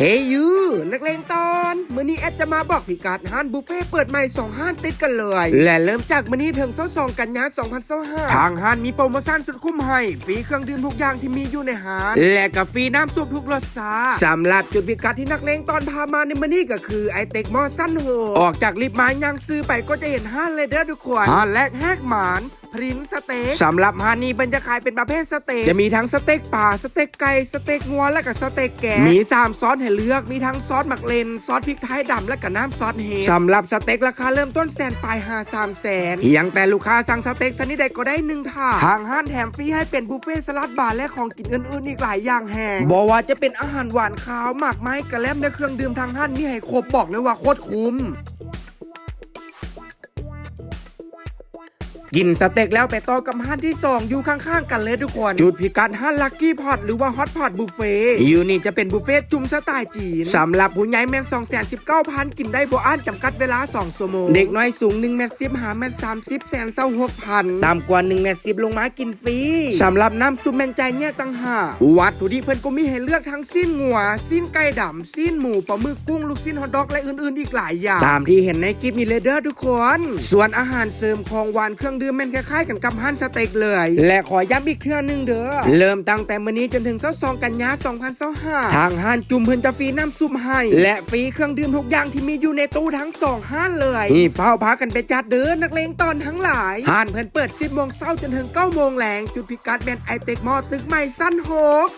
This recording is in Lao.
ເອຍ ນັກເລງຕອນ ມື້ນີ້ແອັດຈະມາບອກພິກັດຮ້ານບຸບເຟເປີດໃໝ່ສອງຮ້ານຕິດກັນເລີຍ ແລະ ເລີ່ມຈາກມື້ນີ້ເຖິງຊາວສອງກັນຍາສອງພັນຊາວຫ້າ ທາງຮ້ານມີໂປຣໂມຊັນສຸດຄຸ້ມໃຫ້ ຟຣີເຄື່ອງດື່ມທຸກຢ່າງທີ່ມີຢູ່ໃນຮ້ານ ແລະ ກໍຟຣີນ້ຳຊຸບທຸກລົດຊາດ. ສຳລັບຈຸດພິກັດທີ່ນັກເລງຕອນພາມາໃນມື້ນີ້ກໍຄື ໄອເຕັກມໍຊັ້ນຫົກ ອອກຈາກລິບມາຍ່າງຊື່ໄປກໍຈະເຫັນຮ້ານເລີຍເດີທຸກຄົນ ຮ້ານແລກແຮກໝານ ພຣິນສະເຕັກ. ສຳລັບຮ້ານນີ້ເພິ່ນຈະຂາຍເປັນປະເພດສະເຕັກ ຈະມີທັງສະເຕັກປາ, ສະເຕັກໄກ່, ສະເຕັກງົວ ແລະ ກະສະເຕັກແກະ. ມີສາມຊອດໃຫ້ເລືອກ ມີທັງຊອດໝາກເລັ່ນ, ຊອດພິກໄທດຳ ແລະ ກະນ້ຳຊອດເຫັດ. ສຳລັບສະເຕັກລາຄາເລີ່ມຕົ້ນແສນປາຍຫາສາມແສນ ພຽງແຕ່ລູກຄ້າສັ່ງສະເຕັກຊະນິດໃດກໍໄດ້ໜຶ່ງຖາດ. ທາງຮ້ານແຖມຟຣີໃຫ້ເປັນບຸບເຟສະຫຼັດບາ ແລະ ຂອງກິນອື່ນໆອີກຫຼາຍຢ່າງແຮງ ບໍ່ວ່າຈະເປັນອາຫານຫວານຄາວ, ໝາກໄມ້, ກະແລັມ ແລະ ເຄື່ອງດື່ມ. ທາງຮ້ານມີໃຫ້ຄົບ ບອກເລີຍວ່າໂຄດຄຸ້ມ. ກິນສະເຕັກແລ້ວໄປຕໍ່ກັບຮ້ານທີສອງ ຢູ່ຂ້າງໆກັນເລີຍທຸກຄົນ ຈຸດພິກັດຮ້ານ Lucky Pot ຫຼືວ່າ Hot Pot Buffet. ຢູ່ນີ້ຈະເປັນບຸບເຟຈຸ່ມສະໄຕຈີນ. ສຳລັບຜູ້ໃຫຍ່ແມ່ນສອງແສນສິບເກົ້າພັນ ກິນໄດ້ບໍ່ອັ້ນ ຈຳກັດເວລາສອງຊົ່ວໂມງ. ເດັກນ້ອຍສູງໜຶ່ງແມັດສິບ ຫາແມັດສາມສິບ ແສນຊາວຫົກພັນ ຕ່ຳກວ່າໜຶ່ງແມັດສິບລົງມາກິນຟຣີ. ສຳລັບນ້ຳຊຸບແມ່ນຈ່າຍແຍກຕ່າງຫາກ. ວັດຖຸດິບເພິ່ນກໍມີໃຫ້ເລືອກທັງຊີ້ນງົວ, ຊີ້ນໄກ່ດຳ, ຊີ້ນໝູ, ປາໝຶກ, ກຸ້ງ, ລູກຊີ້ນ, ຮອດດອກ ແລະ ອື່ນໆອີກຫຼາຍຢ່າງ ຕາມທີ່ເຫັນໃນຄລິບນີ້ເລີຍເດີທຸກຄົນ. ສ່ວນອາຫານເສີມ, ຂອງຫວານ, ເຄື່ອງດື່ມ ແມ່ນຄ້າຍໆກັນກັບຮ້ານສະເຕັກເລີຍ ແລະ ຂໍຢ້ຳອີກເທື່ອໜຶ່ງເດີ ເລີ່ມຕັ້ງແຕ່ມື້ນີ້ຈົນເຖິງຊາວສອງກັນຍາສອງພັນຊາວຫ້າ ທາງຮ້ານຈຸ່ມເພິ່ນຈະຟຣີນ້ຳຊຸບໃຫ້ ແລະ ຟຣີເຄື່ອງດື່ມທຸກຢ່າງທີ່ມີຢູ່ໃນຕູ້ທັງສອງຮ້ານເລີຍ. ຮີບຟ້າວພາກັນໄປຈັດເດີ ນັກເລງຕອນທັງຫຼາຍ. ຮ້ານເພິ່ນເປີດສິບໂມງເຊົ້າຈົນເຖິງເກົ້າໂມງແລງ. ຈຸດພິກັດແມ່ນໄອເຕັກມໍ ຕຶກໃໝ່ຊັ້ນຫົກ.